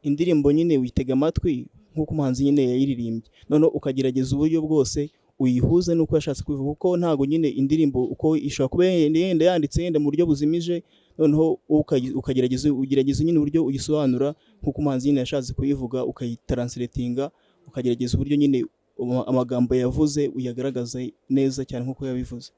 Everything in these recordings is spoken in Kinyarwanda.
Indirimbo nyine witega amatwi nk'uko umuhanzi nyine yayiririmbye, noneho ukagerageza uburyo bwose uyihuze n'uko yashatse kubivuga, kuko ntabwo nyine indirimbo uko ishobora kuba yenda yanditse yenda mu buryo buzimije, noneho wowe ukagerageza ugerageza nyine uburyo uyisobanura nk'uko umuhanzi nyine yashatse kuyivuga, ukayitranslatinga, ukagerageza uburyo nyine amagambo yavuze uyagaragaza neza cyane nk'uko yabivuze.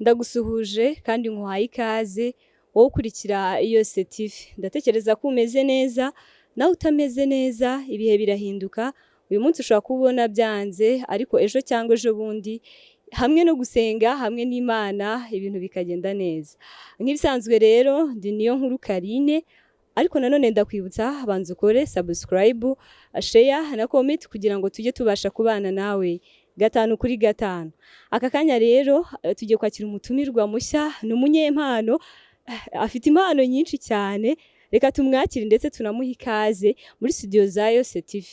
Ndagusuhuje kandi nkuhaye ikaze wowe ukurikira Yose TV. Ndatekereza ko umeze neza, nawe utameze neza, ibihe birahinduka. Uyu munsi ushobora kubona byanze, ariko ejo cyangwa ejo bundi hamwe no gusenga hamwe n'Imana ibintu bikagenda neza. Nk'ibisanzwe rero, ndi Niyo Nkuru Karine, ariko nanone ndakwibutsa, banza ukore subscribe, share na comment kugira ngo tujye tubasha kubana nawe gatanu kuri gatanu. Aka kanya rero tugiye kwakira umutumirwa mushya, ni umunyempano, afite impano nyinshi cyane. Reka tumwakire ndetse tunamuhe ikaze muri studio za Yose TV.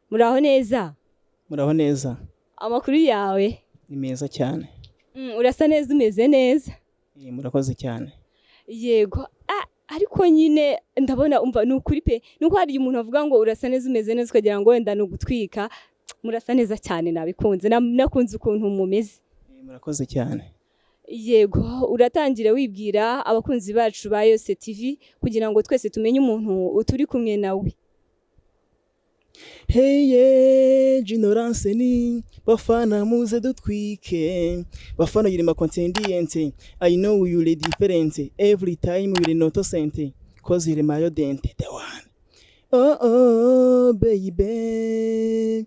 Muraho neza? Muraho neza. Amakuru yawe? Ni meza cyane. Urasa neza, umeze neza. Murakoze cyane. Yego. Ariko nyine ndabona, umva, ni ukuri pe, nuko hari umuntu avuga ngo urasa neza, umeze neza, ukagira ngo wenda ni ugutwika. Murasa neza cyane, nabikunze. Nakunze ukuntu mumeze. Murakoze cyane. Yego, uratangira wibwira abakunzi bacu ba Yose TV kugira ngo twese tumenye umuntu turi kumwe nawe. Hey yeah, Juno Lanseni, bafana muze dutwike. Bafana yirima contendiente. I know you le different. Every time you not sente. 'Cause you're my dente, the one. Oh oh baby.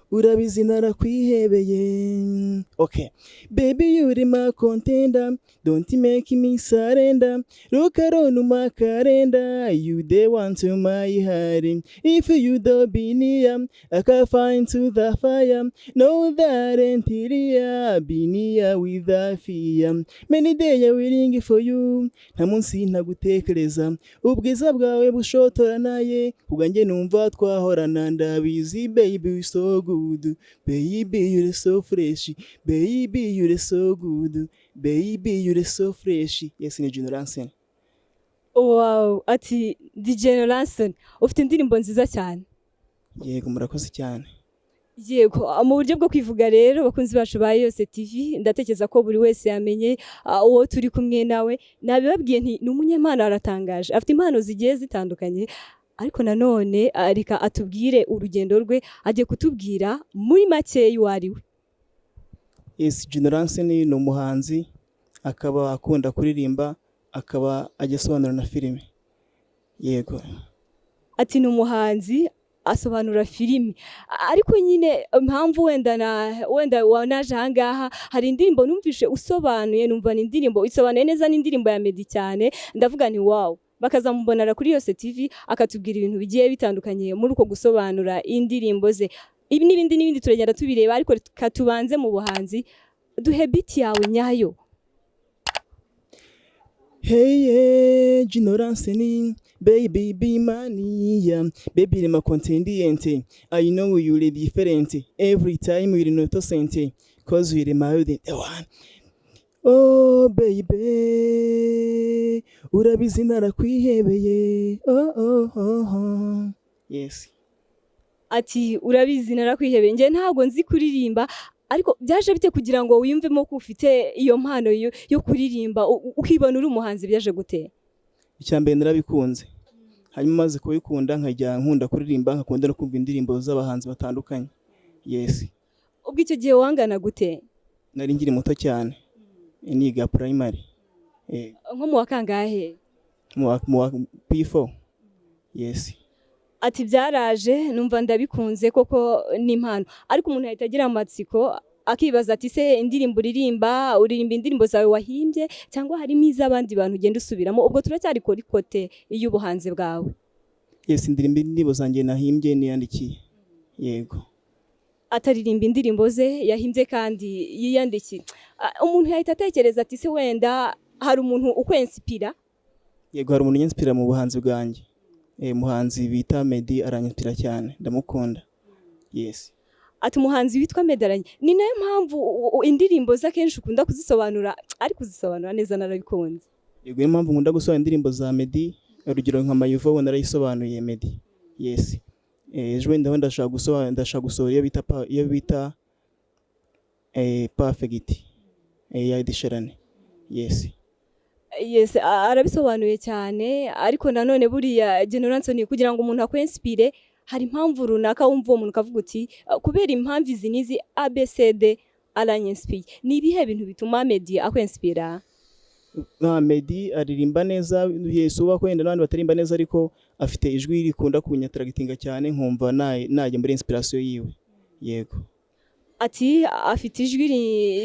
Urabizi narakwihebeye. Okay. Baby, you my contender. Don't make me surrender. Look around my calendar. You the one to my heart. If you don't be near, I can find to the fire. Know that interior be near without fear. Many days I waiting for you. Nta munsi ntagutekereza. Ubwiza bwawe bushotora naye. Ubwanjye numva twahorana, ndabizi, baby, you so good. Baby, you're so fresh. Baby, you're so good. Baby, you're so fresh. Yes, ni Juno Lanseni. Wow, ati DJ Lanson, ufite indirimbo nziza cyane. Yego, murakoze cyane. Yego, mu buryo bwo kwivuga rero, bakunzi bacu ba Yose TV, ndatekereza ko buri wese yamenye uwo turi kumwe nawe. Nabibabwiye nti ni umunyempano, aratangaje, afite impano zigiye zitandukanye, ariko nanone reka atubwire urugendo rwe, agiye kutubwira muri make uwo ari we. Yes, Juno Lanseni ni umuhanzi, akaba akunda kuririmba, akaba ajya asobanura na filime. Yego. Ati ni umuhanzi, asobanura filimi. Ariko nyine impamvu wenda na wenda wanaje ahangaha, hari indirimbo numvishe usobanuye, numva ni indirimbo isobanuye neza, ni indirimbo ya Meddy cyane. Ndavuga nti wow, bakazamubonera kuri Yose TV akatubwira ibintu bigiye bitandukanye muri uko gusobanura indirimbo ze. Ibi n'ibindi n'ibindi turagenda tubireba, ariko reka tubanze mu buhanzi. Duhe beat yawe nyayo. Hey yeah, Juno Lanseni, baby be mania, baby my contendiente. I know you le different. Every time you not sente, 'cause you my the one. Oh baby, urabizi narakwihebeye. Oh oh oh oh. Yes. Ati urabizi narakwihebeye. Njye ntabwo nzi kuririmba, ariko byaje bite kugira ngo wiyumvemo ko ufite iyo mpano yo kuririmba, ukibona uri umuhanzi? Byaje gute? Icya mbere narabikunze, hanyuma maze kubikunda nkajya nkunda kuririmba, nkakunda no kumva indirimbo z'abahanzi batandukanye. Yes. Ubwo icyo gihe wangana gute? Nari nkiri muto cyane, niga primary. Nko mu wa kangahe? Mu wa P4. Yes. Ati byaraje numva ndabikunze koko ni impano. Ariko umuntu yahita agira amatsiko akibaza ati se indirimbo uririmba, uririmba indirimbo zawe wahimbye cyangwa harimo iz'abandi bantu ugenda usubiramo? Ubwo turacyari kuri côté y'ubuhanzi bwawe. Yes, ndirimba indirimbo zanjye nahimbye, niyandikiye. Yego. Ataririmba indirimbo ze yahimbye kandi yiyandikiye. Umuntu yahita atekereza ati se wenda hari umuntu ukwinspira? Yego, hari umuntu unyinspira mu buhanzi bwanjye. Umuhanzi bita Meddy aranyinspira cyane, ndamukunda. Yes. Ati umuhanzi witwa Meddy aranye, ni nayo mpamvu indirimbo ze akenshi ukunda kuzisobanura, ariko kuzisobanura neza narabikunze. Yego, niyo mpamvu nkunda gusobanura indirimbo za Meddy. Urugero nka Mayivo narayisobanuye Meddy, yes. Ejo wenda aho ndashaka gusobanura, ndashaka gusohora iyo bita Perfect ya Ed Sheeran, yes. Yes, arabisobanuye cyane. Ariko nanone buriya General Anthony, kugira ngo umuntu akwinspire, hari impamvu runaka wumva uwo muntu ukavuga uti: "Kubera impamvu izi n'izi, ABCD, aranyinspiye." Ni ibihe bintu bituma Meddy akwinspira? Nka Meddy aririmba neza, yes, uba wenda n'abandi bataririmba neza, ariko afite ijwi rikunda kunyattractinga cyane, nkumva najya muri inspiration yiwe, yego. Ati afite ijwi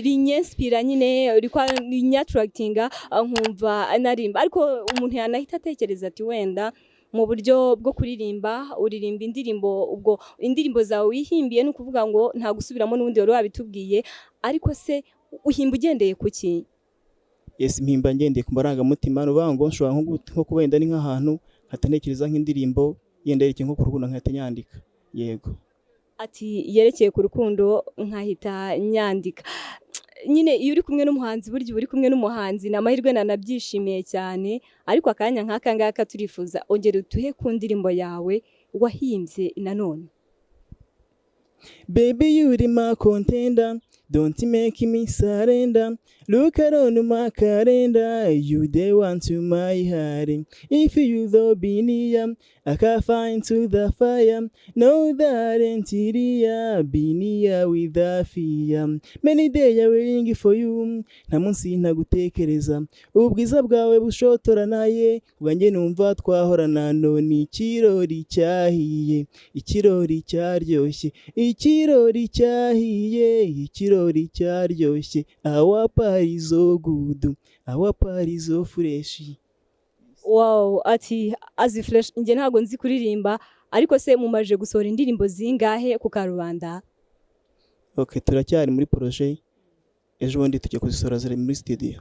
rinyinspira nyine, rinyattractinga, nkumva narimba. Ariko umuntu yanahita atekereza ati wenda mu buryo bwo kuririmba, uririmba indirimbo, ubwo indirimbo zawe wihimbiye, ni ukuvuga ngo nta gusubiramo, n'ubundi wari wabitubwiye. Ariko se uhimba ugendeye ku ki? Yes, mpimba ngendeye ku marangamutima. Ni ukuvuga ngo nshobora nko kuba wenda ni nk'ahantu nkahita ntekereza nk'indirimbo yenda yerekeye nko ku rukundo, nkahita nyandika, yego. Ati yerekeye ku rukundo, nkahita nyandika. Nyine iyo uri kumwe n'umuhanzi, burya uba uri kumwe n'umuhanzi, ni amahirwe, nanabyishimiye cyane. Ariko akanya nk'aka ngaka turifuza ongera utuhe ku ndirimbo yawe wahimbye nanone. Baby, you are my contender. Don't make me surrender. Look around my calendar. You the one to my heart. If you don't be near, I can find to the fire. Know that interior. Be near with the fear. Many days I waiting for you. Nta munsi ntagutekereza. Ubwiza bwawe bushotora naye. Ubwanjye numva twahorana, none ikirori cyahiye. Ikirori cyaryoshye. Ikirori cyahiye. Ikirori cyaryoshye. Our party so good. Our party so fresh. Wow, ati azi fresh. Njye ntabwo nzi kuririmba, ariko se mumaje gusohora indirimbo zingahe ku karubanda? Okay, turacyari muri projet. Ejo bundi tujya kuzisohora, ziri muri studio.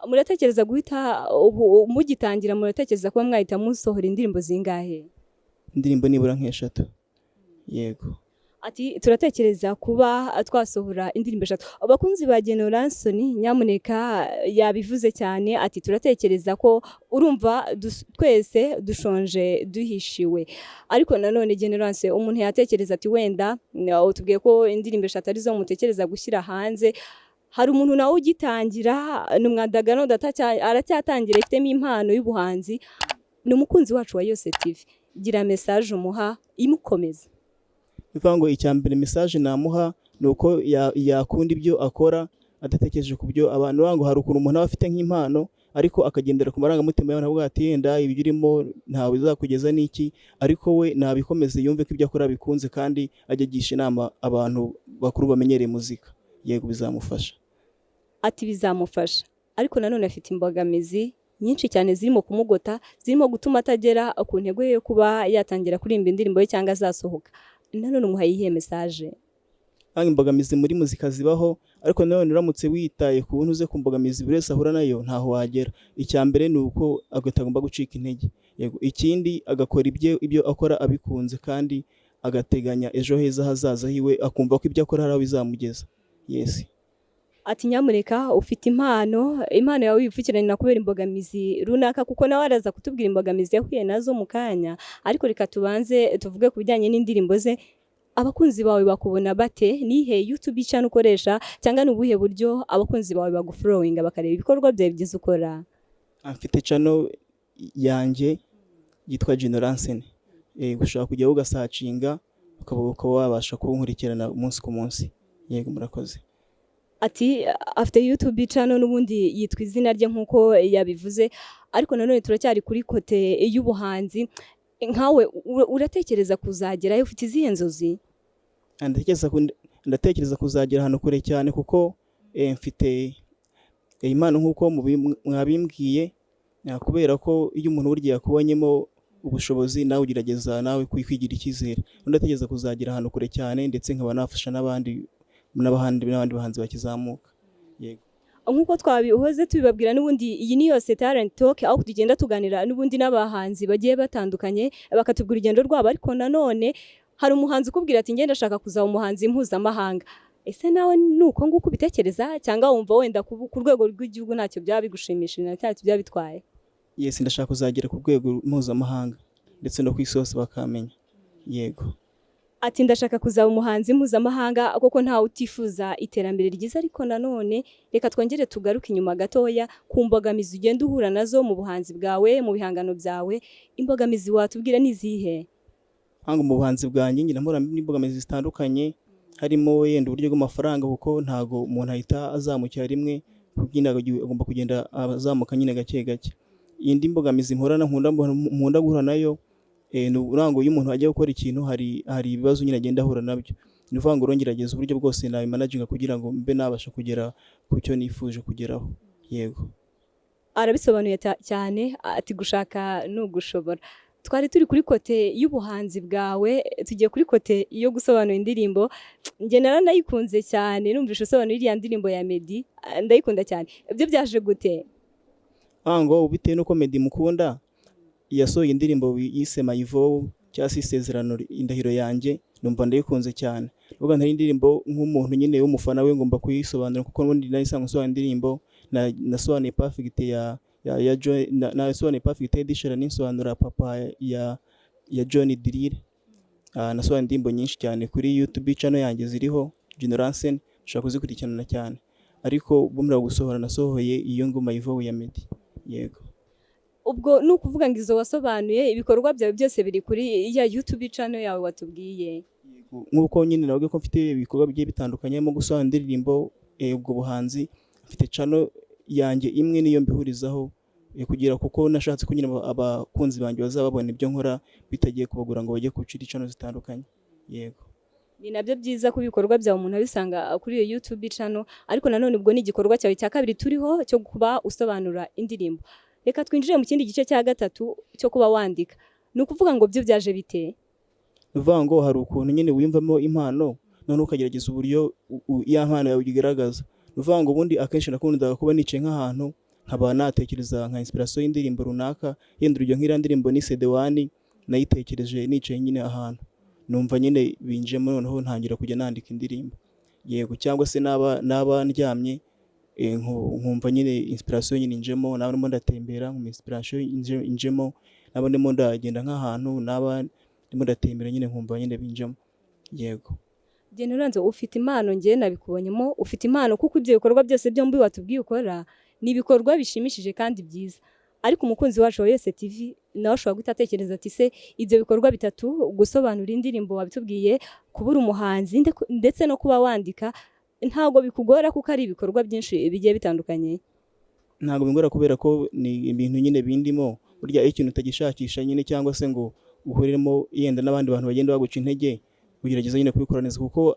Muratekereza guhita ubu mugitangira, muratekereza kuba mwahita musohora indirimbo zingahe? Indirimbo nibura nk'eshatu, yego. Ati turatekereza kuba twasohora indirimbo eshatu. Abakunzi ba General Anthony, nyamuneka, yabivuze cyane ati turatekereza ko, urumva twese dushonje duhishiwe. Ariko nanone General Anthony, umuntu yatekereza ati wenda utubwiye ko indirimbo eshatu arizo mutekereza gushyira hanze. Hari umuntu nawe ugitangira, ni umwandagano, aracyatangira, ifitemo impano y'ubuhanzi, ni umukunzi wacu wa Yose TV. Gira message umuha imukomeza. Ni ukuvuga ngo icya mbere, message namuha ni uko yakunda ibyo akora adatekereje ku byo abantu banga. Hari ukuntu umuntu aba afite nk'impano, ariko akagendera ku marangamutima y'abantu, avuga ati yenda ibyo urimo ntawe bizakugeza n'iki. Ariko we nabikomeze, yumve ko ibyo akora bikunze, kandi ajye agisha inama abantu bakuru bamenyereye muzika, yego, bizamufasha. Ati bizamufasha, ariko nanone afite imbogamizi nyinshi cyane zirimo kumugota, zirimo gutuma atagera ku ntego ye yo kuba yatangira kuririmba indirimbo ye cyangwa azasohoka. Nanone umuhaye iyihe message? Hanga imbogamizi muri muzika zibaho, ariko nanone uramutse witaye ku buntu uze ku mbogamizi buri wese ahura nayo, ntaho wagera. Icya mbere ni uko atagomba gucika intege, yego. Ikindi, agakora ibyo akora abikunze, kandi agateganya ejo heza hazaza hiwe, akumva ko ibyo akora hari aho bizamugeza, yes. Ati nyamuneka, ufite impano, impano yawe wipfukirana na kubera imbogamizi runaka, kuko nawe araza kutubwira imbogamizi yahuye nazo mu kanya. Ariko reka tubanze tuvuge ku bijyanye n'indirimbo ze. Abakunzi bawe bakubona bate? Nihe YouTube channel ukoresha, cyangwa ni ubuhe buryo abakunzi bawe bagufollowinga bakareba ibikorwa byawe byiza ukora? Mfite channel yanjye yitwa Gino Lansene. Ushobora kujyaho ugasearchinga, ukaba wabasha kunkurikirana umunsi ku munsi, yego. Murakoze. Ati afite YouTube channel n'ubundi yitwa izina rye nk'uko yabivuze. Ariko nanone turacyari kuri côté y'ubuhanzi. Nkawe uratekereza kuzagerayo? Ufite izihe nzozi? Ndatekereza kuzagera ahantu kure cyane, kuko mfite impano nk'uko mwabimbwiye. Kubera ko iyo umuntu burya yakubonyemo ubushobozi, nawe ugerageza nawe kwigira icyizere. Ndatekereza kuzagera ahantu kure cyane, ndetse nkaba nafasha n'abandi n'abandi bahanzi bakizamuka, yego. Nk'uko twabihoze tubibabwira, n'ubundi iyi ni Yose Talent Talk, aho tugenda tuganira n'ubundi n'abahanzi bagiye batandukanye, bakatubwira urugendo rwabo. Ariko nanone Hari umuhanzi ukubwira ati: "Ngenda ndashaka kuzaba umuhanzi mpuzamahanga." Ese nawe ni uko nguko ubitekereza, cyangwa wumva wenda ku rwego rw'igihugu ntacyo byaba bigushimishije, ntacyo byaba bitwaye? Yes, ndashaka kuzagera ku rwego mpuzamahanga ndetse no ku isi hose bakamenya, yego. Ati: "Ndashaka kuzaba umuhanzi mpuzamahanga." Kuko ntawe utifuza iterambere ryiza. Ariko nanone reka twongere tugaruke inyuma gatoya ku mbogamizi ugenda uhura nazo mu buhanzi bwawe, mu bihangano byawe. Imbogamizi watubwira ni izihe? Hanga mu buhanzi bwanjye ngira mpura n'imbogamizi zitandukanye, harimo yenda uburyo bw'amafaranga, kuko ntago umuntu ahita azamukira rimwe, kuko agomba kugenda azamuka nyine gake gake. Indi mbogamizi mpura nkunda guhura nayo, ni ukuvuga ngo iyo umuntu ajya gukora ikintu hari ibibazo nyine agenda ahura nabyo. Ni ukuvuga ngo ngerageza uburyo bwose nabimanaginga kugira ngo mbe nabasha kugera ku cyo nifuje kugeraho, yego. Arabisobanuye cyane, ati: "Gushaka ni ugushobora." Twari turi kuri côté y'ubuhanzi bwawe, tugiye kuri côté yo gusobanura indirimbo. Njye naranayikunze cyane, numvise usobanura iriya ndirimbo ya Meddy, ndayikunda cyane. Ibyo byaje gute? Ngo bitewe n'uko Meddy mukunda, yasohoye indirimbo yise "My Vow" cyangwa se "Isezerano", indahiro yanjye, numva ndayikunze cyane. Ubwo ntari indirimbo nk'umuntu nyine w'umufana we, ngomba kuyisobanura, kuko n'ubundi nari nsanzwe nsobanura indirimbo. Nasobanuye "Perfect" ya John, nasobanuye "Perfect" ya Ed Sheeran, nsobanura "Papa" ya Johnny Drille. Nasobanuye indirimbo nyinshi cyane kuri YouTube channel yanjye, ziriho Juno Ransen, ushobora kuzikurikirana cyane. Ariko bumira gusohora, nasohoye iyo ngo "My Vow" ya Meddy, yego. Ubwo ni ukuvuga ngo izo wasobanuye, ibikorwa byawe byose biri kuri ya YouTube channel yawe watubwiye? Nk'uko nyine navuga ko mfite ibikorwa bigiye bitandukanye, harimo gusobanura indirimbo, ubwo buhanzi, mfite channel yanjye imwe niyo mbihurizaho, kugira kuko nashatse ko nyine abakunzi banjye bazaba babona ibyo nkora bitagiye kubagura ngo bajye ku channel zitandukanye, yego. Ni nabyo byiza ko ibikorwa byawe umuntu abisanga kuri iyo YouTube channel. Ariko nanone ubwo ni igikorwa cyawe cya kabiri turiho cyo kuba usobanura indirimbo. Reka twinjire mu kindi gice cya gatatu cyo kuba wandika. Ni ukuvuga ngo byo byaje bite? Ni ukuvuga ngo hari ukuntu nyine wiyumvamo impano, noneho ukagerageza uburyo ya mpano yawe uyigaragaza. Ni ukuvuga ngo ubundi akenshi nakundaga kuba nicaye nk'ahantu, nkaba natekereza nka inspiration y'indirimbo runaka. Yenda urugero nk'iriya ndirimbo ni The One, nayitekereje nicaye nyine ahantu, numva nyine binjemo, noneho ntangira kujya nandika indirimbo, yego. Cyangwa se naba ndyamye, nkumva nyine inspiration nyine injemo, naba ndimo ndatembera nkumva inspiration injemo, naba ndimo ndagenda nk'ahantu, naba ndimo ndatembera nyine nkumva nyine binjemo, yego. Genda uranze, ufite impano. Njye nabikubonyemo, ufite impano, kuko ibyo bikorwa byose byombi watubwiye ukora ni ibikorwa bishimishije kandi byiza. Ariko umukunzi wacu wa Yose TV nawe ashobora guhita atekereza ati: "Se ibyo bikorwa bitatu, gusobanura indirimbo wabitubwiye, kubura umuhanzi ndetse no kuba wandika, ntabwo bikugora kuko ari ibikorwa byinshi bigiye bitandukanye?" Ntabwo bingora kubera ko ni ibintu nyine bindimo. Burya iyo ikintu utagishakisha nyine, cyangwa se ngo uhuriremo yenda n'abandi bantu bagenda baguca intege, ugerageza nyine kubikora neza, kuko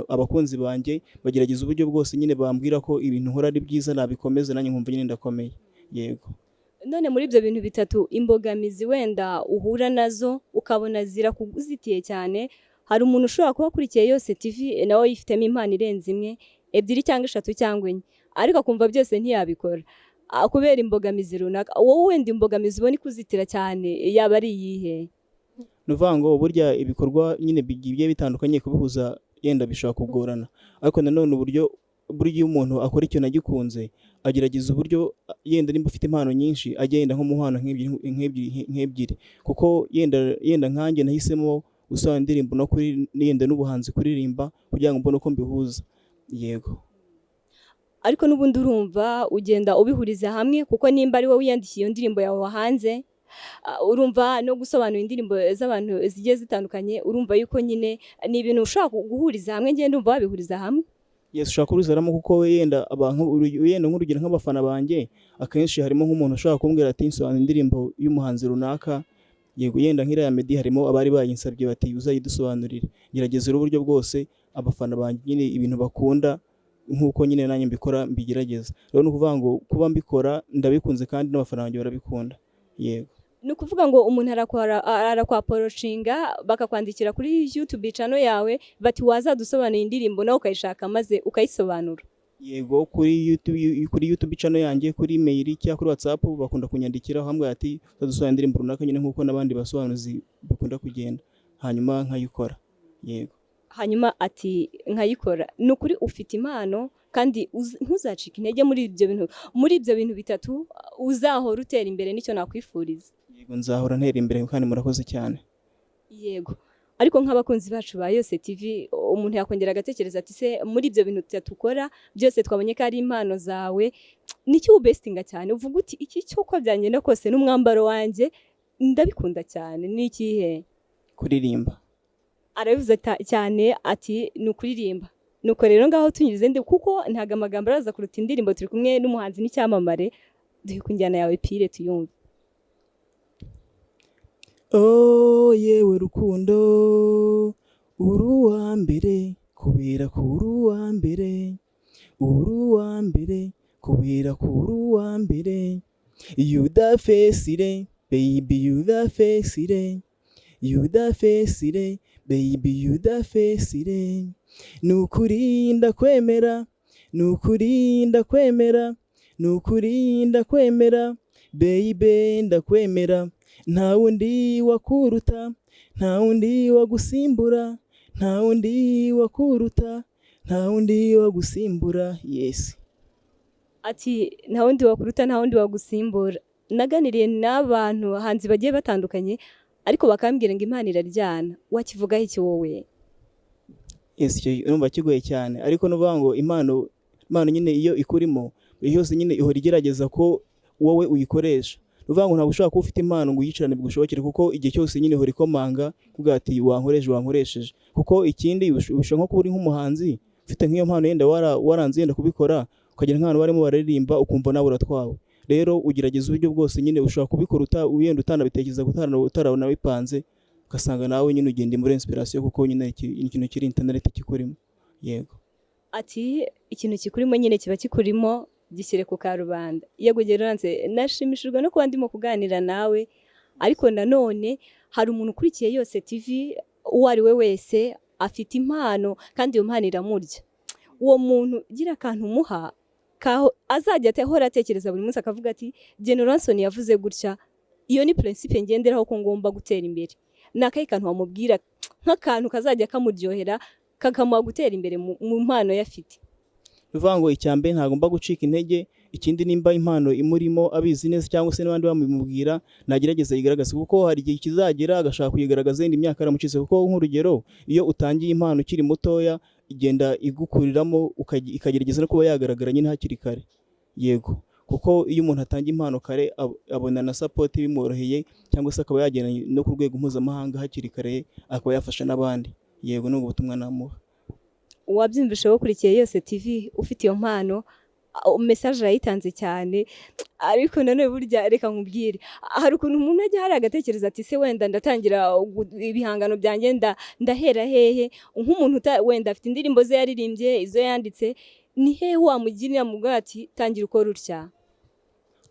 abakunzi banjye bagerageza uburyo bwose nyine bambwira ko ibintu nkora ari byiza, nabikomeza, nanjye nkumva nyine ndakomeye, yego. None muri ibyo bintu bitatu, imbogamizi wenda uhura nazo ukabona zirakuzitiye cyane, hari umuntu ushobora kuba akurikiye Yose TV nawe yifitemo impano irenze imwe, ebyiri cyangwa eshatu cyangwa enye, ariko akumva byose ntiyabikora kubera imbogamizi runaka. Wowe wenda imbogamizi ubona ikuzitira cyane yaba ari iyihe? Ni ukuvuga ngo burya ibikorwa nyine bigiye bitandukanye kubihuza yenda bishobora kugorana, ariko nanone uburyo burya iyo umuntu akora ikintu agikunze, agerageza uburyo yenda nimba ufite impano nyinshi ajya yenda nko mu mpano nk'ebyiri, kuko yenda nkanjye nahisemo gusobanura indirimbo no kuri yenda n'ubuhanzi, kuririmba, kugira ngo mbone uko mbihuza, yego. Ariko n'ubundi urumva ugenda ubihuriza hamwe, kuko nimba ari wowe wiyandikiye iyo ndirimbo yawe wahanze, urumva no gusobanura indirimbo z'abantu zigiye zitandukanye, urumva yuko nyine ni ibintu ushobora guhuriza hamwe. Ngenda ndumva wabihuriza hamwe. Yes, ushobora kubihurizamo, kuko yenda abantu, yenda nk'urugero nk'abafana banjye, akenshi harimo nk'umuntu ushobora kumbwira ati: "Nsobanura indirimbo y'umuhanzi runaka." Yego, yenda nk'iriya Meddy, harimo abari bayinsabye bati: "Uzayidusobanurire." Gerageza rero uburyo bwose abafana banjye nyine ibintu bakunda nk'uko nyine nanjye mbikora mbigerageza. Rero ni ukuvuga ngo kuba mbikora ndabikunze, kandi n'abafana banjye barabikunda, yego. Ni ukuvuga ngo umuntu arakwapproachinga, bakakwandikira kuri YouTube channel yawe bati: "Wazadusobanurira indirimbo?" Nawe ukayishaka maze ukayisobanura. Yego, kuri YouTube channel yanjye, kuri email cyangwa kuri WhatsApp bakunda kunyandikira hamwe ati: "Uzadusobanurira indirimbo runaka," nyine nk'uko n'abandi basobanuzi bakunda kugenda, hanyuma nkayikora. Yego. Hanyuma ati nkayikora. Ni ukuri ufite impano kandi ntuzacike intege muri ibyo bintu bitatu, uzahora utera imbere, nicyo nakwifuriza. Yego, nzahora ntera imbere kandi murakoze cyane. Yego, ariko nk'abakunzi bacu ba Yose TV, umuntu yakongera agatekereza ati: se muri ibyo bintu bitatu ukora byose, twabonye ko ari impano zawe, nicyo ubestinga cyane, uvuga uti iki cyo uko byagenda kose n'umwambaro wanjye ndabikunda cyane, ni ikihe? Kuririmba. Arabivuze cyane ati ni ukuririmba. Nuko rero ngaho tunyuze ndi kuko ntabwo amagambo araza kuruta indirimbo. Turi kumwe n'umuhanzi n'icyamamare, duhe ku njyana yawe pire tuyumve. Oh yewe rukundo, uri uwa mbere kubera ko uri uwa mbere, uri uwa mbere kubera ko uri uwa mbere. You the face it, baby, you the face it, you the face it, baby, you the face it. Nukuri ndakwemera, nukuri ndakwemera, nukuri ndakwemera, baby, ndakwemera. Nta wundi wakuruta, nta wundi wagusimbura, nta wundi wakuruta, nta wundi wagusimbura. Yes. Ati nta wundi wakuruta, nta wundi wagusimbura. Naganiriye n'abantu bahanzi bagiye batandukanye, ariko bakambwira ngo Imana iraryana. Wakivugaho iki wowe? Yes, icyo urumva kigoye cyane, ariko nuvuga ngo impano nyine iyo ikurimo buri yose nyine ihora igerageza ko wowe uyikoresha. Ni ukuvuga ngo ntabwo ushobora kuba ufite impano ngo uyicarane bigushobokere, kuko igihe cyose nyine ihora ikomanga kuvuga ati wankoresheje, wankoresheje. Kuko ikindi ushobora nko kuba uri nk'umuhanzi ufite nk'iyo mpano, yenda waranze yenda kubikora, ukagera nk'ahantu barimo bararirimba ukumva nawe uratwawe. Rero ugerageza uburyo bwose nyine ushobora kubikora wenda utanabitekereza, utaranabipanze, ugasanga nawe nyine ugenda muri inspiration, kuko nyine ikintu kiri internet kikurimo. Yego. Ati ikintu kikurimo nyine kiba kikurimo, gishyire ku karubanda. Yego Gerance, nashimishijwe no kuba ndimo kuganira nawe, ariko nanone hari umuntu ukurikiye Yose TV, uwo ari we wese afite impano kandi iyo mpano iramurya. Uwo muntu gira akantu umuha kaho azajya ahora atekereza buri munsi, akavuga ati Generanson yavuze gutya, iyo ni principe ngenderaho ko ngomba gutera imbere. Ni akahe kantu wamubwira, nk'akantu kazajya kamuryohera, kakamuha gutera imbere mu mpano ye afite? Ni ukuvuga ngo icya mbere ntagomba gucika intege. Ikindi, nimba impano imurimo abizi neza cyangwa se n'abandi bamubwira, nagerageza yigaragaze, kuko hari igihe kizagera agashaka kuyigaragaza yenda imyaka yaramucitse. Kuko nk'urugero, iyo utangiye impano ukiri mutoya, igenda igukuriramo, ikagerageza no kuba yagaragara nyine hakiri kare. Yego, kuko iyo umuntu atangiye impano kare abona na support bimworoheye, cyangwa se akaba yagera no ku rwego mpuzamahanga hakiri kare, akaba yafasha n'abandi. Yego, ni ubwo butumwa namuha. Wabyumvishe wakurikiye Yose TV, ufite iyo mpano, message arayitanze cyane. Ariko nanone burya reka nkubwire, hari ukuntu umuntu ajya hari agatekereza ati se wenda ndatangira ibihangano byanjye ndahera hehe? Nk'umuntu wenda afite indirimbo ze yaririmbye, izo yanditse, ni hehe wamugirira mu ati tangira ukora utya?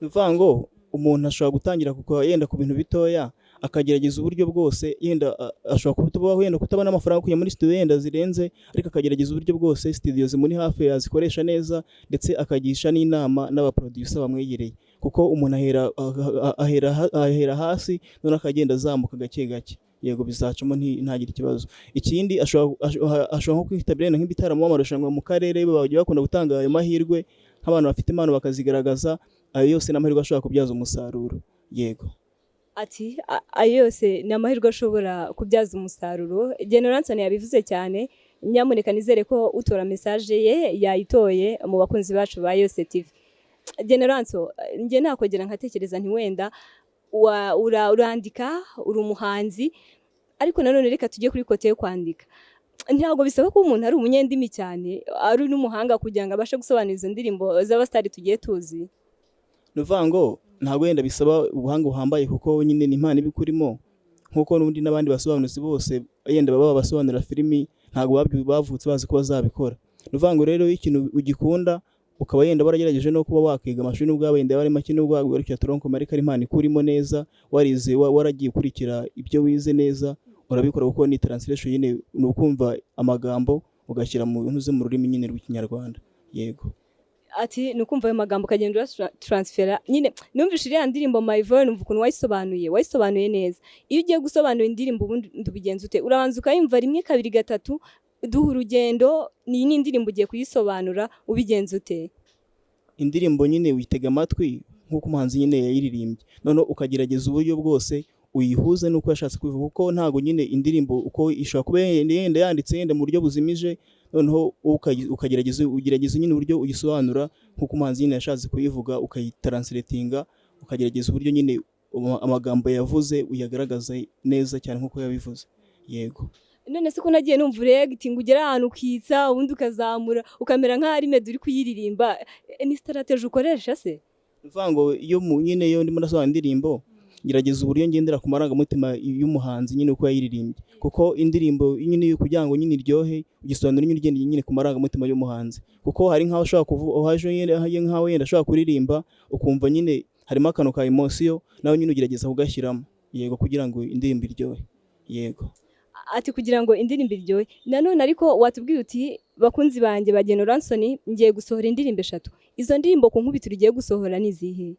Ni ukuvuga ngo umuntu ashobora gutangira kuko yenda ku bintu bitoya, akagerageza uburyo bwose. Yenda ashobora kuba wenda kutabona amafaranga yo kujya muri studio yenda zirenze, ariko akagerageza uburyo bwose studio zimuri hafi yazikoresha neza, ndetse akagisha n'inama n'abaproducer bamwegereye, kuko umuntu ahera hasi noneho akagenda azamuka gake gake. Yego, bizacamo, ntagire ikibazo. Ikindi, ashobora nko kwitabira yenda nk'ibitaramo, amarushanwa mu karere bajya bakunda gutanga ayo mahirwe nk'abantu bafite impano bakazigaragaza. Ayo yose ni amahirwe ashobora kubyaza umusaruro. Yego. Ati ayo yose ni amahirwe ashobora kubyaza umusaruro. General yabivuze cyane. Nyamuneka nizere ko utora message ye yayitoye mu bakunzi bacu ba Yose TV. General, njye nakongera nkatekereza nti wenda urandika, uri umuhanzi, ariko nanone reka tujye kuri côté yo kwandika. Ntabwo bisaba ko umuntu ari umunyendimi cyane, ari n'umuhanga kugira ngo abashe gusobanura izo ndirimbo z'abasitari tugiye tuzi. Ni ukuvuga ngo ntabwo wenda bisaba ubuhanga buhambaye, kuko nyine ni impano iba ikurimo, nk'uko n'ubundi n'abandi basobanuzi bose yenda baba basobanura filimi ntabwo bavutse bazi ko bazabikora. Ni ukuvuga ngo rero iyo ikintu ugikunda, ukaba yenda waragerageje no kuba wakiga amashuri nubwo wenda yaba ari make, nubwo wagarukira tronc commun, ariko ari impano ikurimo neza, warize, waragiye ukurikira ibyo wize neza, urabikora, kuko ni translation nyine, ni ukumva amagambo ugashyira mu ntuze mu rurimi nyine rw'Ikinyarwanda. Yego. Ati ni ukumva ayo magambo ukagenda uratransfera nyine. Numvise iriya ndirimbo My Voice, numva ukuntu wayisobanuye, wayisobanuye neza. Iyo ugiye gusobanura indirimbo, ubundi ubigenza ute? Urabanza ukayumva rimwe, kabiri, gatatu? Duha urugendo, ni n'indirimbo ugiye kuyisobanura, ubigenza ute? Indirimbo nyine witega amatwi nk'uko umuhanzi nyine yayiririmbye, noneho ukagerageza uburyo bwose uyihuze n'uko yashatse kubivuga, kuko ntabwo nyine indirimbo uko ishobora kuba yenda yanditse yenda mu buryo buzimije, noneho wowe ukagerageza ugerageza nyine uburyo uyisobanura nk'uko umuhanzi nyine yashatse kuyivuga, ukayitranslatinga, ukagerageza uburyo nyine amagambo yavuze uyagaragaza neza cyane nk'uko yabivuze, yego. None se ko nagiye numva uregiti ngo ugere ahantu ukitsa, ubundi ukazamura, ukamera nk'aho ari Meddy uri kuyiririmba, ni strategy ukoresha se? Ni ukuvuga ngo iyo nyine iyo ndimo ndasobanura indirimbo, ngerageza uburyo ngendera ku marangamutima y'umuhanzi nyine uko yayiririmbye, kuko indirimbo nyine kugira ngo nyine iryohe, ugisobanura nyine ugendeye nyine ku marangamutima y'umuhanzi, kuko hari nk'aho ushobora kuvuga haje nyine nk'aho yenda ashobora kuririmba, ukumva nyine harimo akantu ka emotion, nawe nyine ugerageza kugashyiramo, yego, kugira ngo indirimbo iryohe, yego. Ati kugira ngo indirimbo iryohe. Nanone ariko watubwiye uti: "Bakunzi banjye ba Geno Ransoni, ngiye gusohora indirimbo eshatu." Izo ndirimbo ku nkubito ugiye gusohora ni izihe?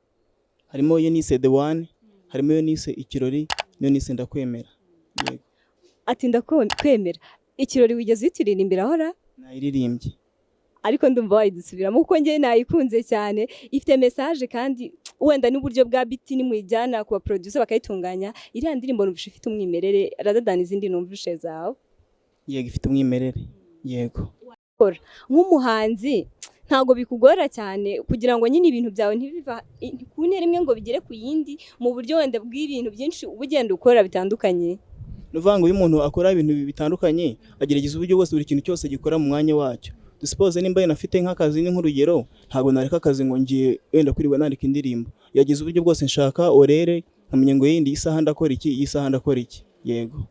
Harimo iyo nise The One, harimo iyo nise Ikirori, n'iyo nise Ndakwemera, yego. Ati Ndakwemera. Ikirori wigeze uyituririmbira ahora? Nayiririmbye. Ariko ndumva wayidusubiramo, kuko njye nayikunze cyane, ifite message, kandi wenda n'uburyo bwa beat nimuyijyana ku ba producer bakayitunganya, iriya ndirimbo numvishe ifite umwimerere rather than izindi numvishe zawe. Yego, ifite umwimerere, yego. Nk'umuhanzi ntabwo bikugora cyane kugira ngo nyine ibintu byawe ntibiva ku ntera imwe ngo bigere ku yindi, mu buryo wenda bw'ibintu byinshi uba ugenda ukora bitandukanye? Ni ukuvuga ngo iyo umuntu akora ibintu bitandukanye, agerageza uburyo bwose buri kintu cyose gikora mu mwanya wacyo. Dusuppose nimba yenda afite nk'akazi, ni nk'urugero, ntabwo nareka akazi ngo ngiye wenda kwirirwa nandika indirimbo. Yagize uburyo bwose nshaka horaire, nkamenya ngo yindi iyi saha ndakora iki, iyi saha ndakora iki, yego.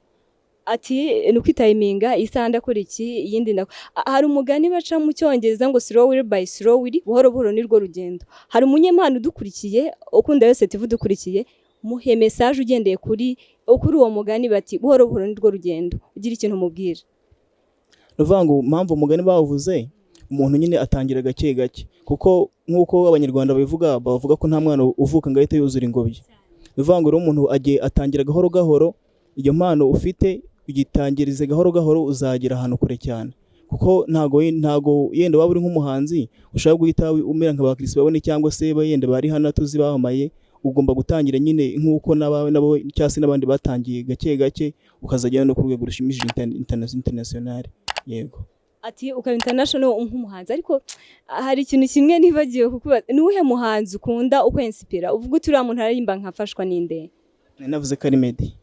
Ati ni ukwitayiminga, isaha ndakora iki, iyindi ndakora. Hari umugani baca mu Cyongereza ngo "slowly by slowly", buhoro buhoro nirwo rugendo. Hari umunyempano udukurikiye, ukunda Yose TV udukurikiye, muhe message ugendeye kuri uwo mugani bati "buhoro buhoro nirwo rugendo", ugira ikintu umubwira. Ni ukuvuga ngo impamvu umugani bawuvuze, umuntu nyine atangira gake gake, kuko nk'uko Abanyarwanda babivuga, bavuga ko nta mwana uvuka ngo ahite yuzura ingobyi. Ni ukuvuga ngo rero umuntu agiye atangira gahoro gahoro. Iyo mpano ufite ugitangirize gahoro gahoro, uzagera ahantu kure cyane, kuko ntago yenda waba uri nk'umuhanzi ushobora guhita umera nka ba Chris Brown cyangwa se yenda bari hano tuzi bamamaye. Ugomba gutangira nyine nk'uko n'abawe nabo cyangwa se n'abandi batangiye gake gake, ukazagera no ku rwego rushimishije international, yego. Ati ukaba international nk'umuhanzi. Ariko hari ikintu kimwe nibagiwe kukubaza: ni uwuhe muhanzi ukunda, ukwinspira, uvuga uti "uriya muntu aririmba nkafashwa"? Ninde? Nari navuze ko ari Meddy.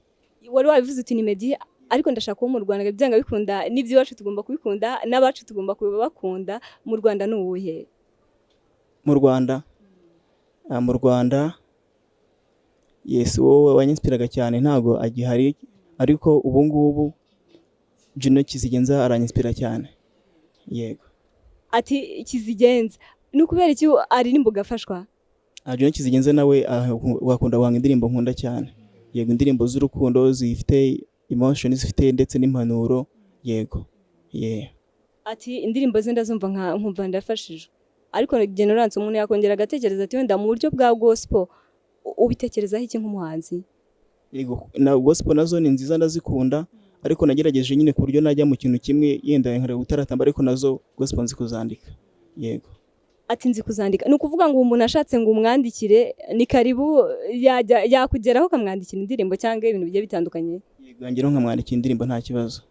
Wari wabivuze uti ni Meddy, ariko ndashaka kuba mu Rwanda. Byanga bikunda n'iby'iwacu tugomba kubikunda, n'abacu tugomba kubakunda. Mu Rwanda ni uwuhe? Mu Rwanda, mu Rwanda, yes, wowe wanyinspiraga cyane ntago agihari, ariko ubu ngubu Juno Kizigenza aranyinspira cyane, yego. Ati Kizigenza, ni ukubera iki aririmba ugafashwa? Juno Kizigenza nawe wakunda guhanga indirimbo nkunda cyane, yego, indirimbo z'urukundo zifite emotion, zifite ndetse n'impanuro, yego, yeah. Ati indirimbo ze ndazumva nkumva ndafashijwe. Ariko Generance, umuntu yakongera agatekereza ati wenda mu buryo bwa gospel ubitekerezaho iki nk'umuhanzi? Yego, na gospel nazo ni nziza, ndazikunda, ariko nagerageje nyine ku buryo najya mu kintu kimwe, yenda nkareba gutaratamba, ariko nazo gospel nzi kuzandika, yego. Ati nzi kuzandika. Ni ukuvuga ngo umuntu ashatse ngo umwandikire, ni karibu, yajya yakugeraho ukamwandikira indirimbo cyangwa ibintu bigiye bitandukanye? Yego, yangeraho nkamwandikira indirimbo, nta kibazo,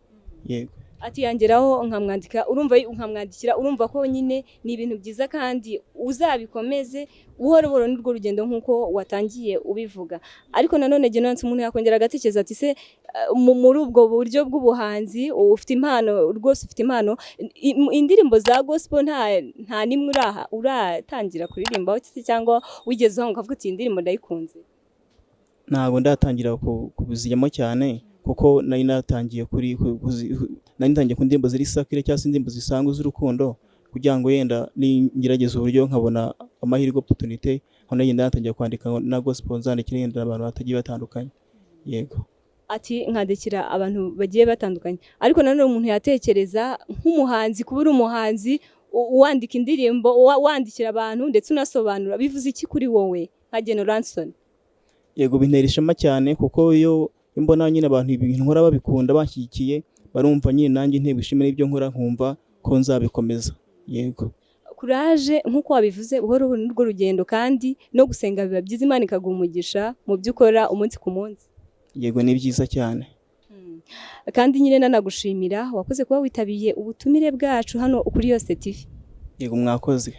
yego. Ati yangeraho nkamwandika, urumva nkamwandikira. Urumva ko nyine ni ibintu byiza kandi uzabikomeze, buhoro buhoro nirwo rugendo nk'uko watangiye ubivuga. Ariko nanone Generance, umuntu yakongera agatekereza ati se muri ubwo buryo bw'ubuhanzi ufite impano rwose, ufite impano, indirimbo za gospel nta nimwe uratangira kuririmbaho se, cyangwa wigeze aho ukavuga uti "iyi ndirimbo ndayikunze"? Ntabwo ndatangira kubuzijyamo cyane, kuko nari natangiye ku ndirimbo ziri sacré cyangwa se indirimbo zisanzwe z'urukundo, kugira ngo yenda ningerageza uburyo nkabona amahirwe, opportunity, aho nagenda natangira kwandika na gospel, nzandikira yenda abantu batagiye batandukanye, yego. Ati nkandikira abantu bagiye batandukanye. Ariko nanone umuntu yatekereza nk'umuhanzi, kuba uri umuhanzi. Wandika indirimbo, wandikira abantu ndetse unasobanura, bivuze iki kuri wowe nka Genoranson? Yego, bintera ishema cyane, kuko iyo mbona nyine abantu ibintu nkora babikunda, banshyigikiye, barumva nyine nanjye ntewe ishema n'ibyo nkora, nkumva ko nzabikomeza, yego. Kuraje, nk'uko wabivuze, buhoro buhoro n'urwo rugendo, kandi no gusenga biba byiza, Imana ikaguha umugisha mu byo ukora umunsi ku munsi. Yego, ni byiza cyane. Kandi nyine nanagushimira, wakoze kuba witabiriye ubutumire bwacu hano kuri Yose TV. Yego, mwakoze.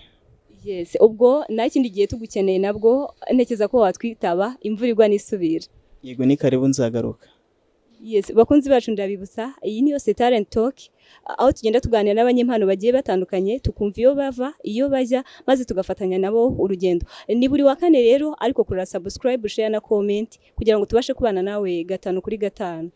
Yes, ubwo nta kindi gihe tugukeneye nabwo ntekereza ko watwitaba, imvura igwa n'isubira. Yego, ni karibu, nzagaruka. Yes, bakunzi bacu, ndabibutsa, iyi ni Yose Talent Talk, aho tugenda tuganira n'abanyempano bagiye batandukanye, tukumva iyo bava, iyo bajya, maze tugafatanya nabo urugendo. Ni buri wa kane rero, ariko kora subscribe, share na comment kugira ngo tubashe kubana nawe gatanu kuri gatanu.